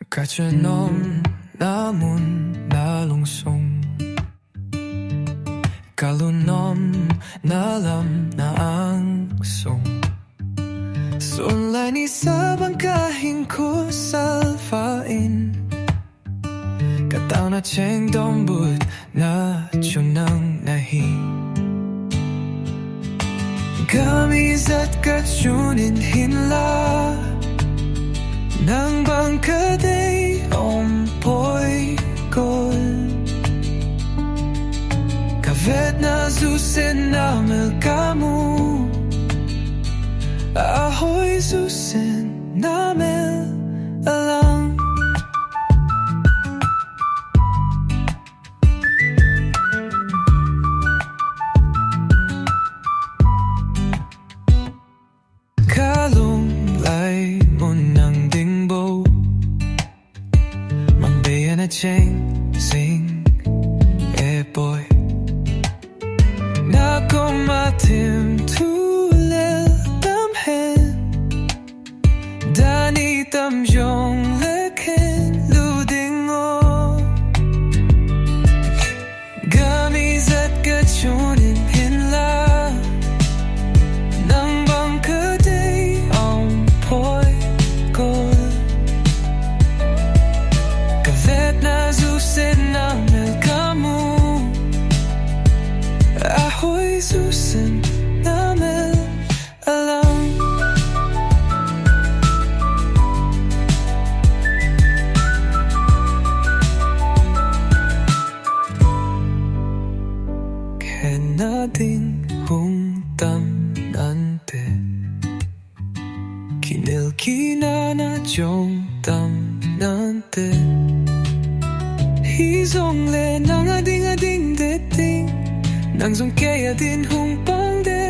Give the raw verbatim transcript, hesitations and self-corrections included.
Kache nom na mun na lungsung, kalung nom na lam na angsung. Sun lai nisa bang kahinkho salvah in, kataona cheng donbutna chu nang nahi. Gam ijat kachun in hinla, nang bang kadei aumpoi kol. Kavetna jousen na mel kamu, ahoi jousen na mel alang. Kalung lai mun nang ding bou, mang bei ana cheng sing e boi. Na koma thim thu lel tam hen, dan itam jongle khen lou ding o. Gam ijat kachun in hinla, nang bang kadei aumpoi kol. Kavetna jousen na mel kamu, ahoi jousen na mel alang. Khenna ding hung tam nante, kinel kinana jong tam nante. Hijongle nang ading ading det ding, nang jong kei adin hung pang de.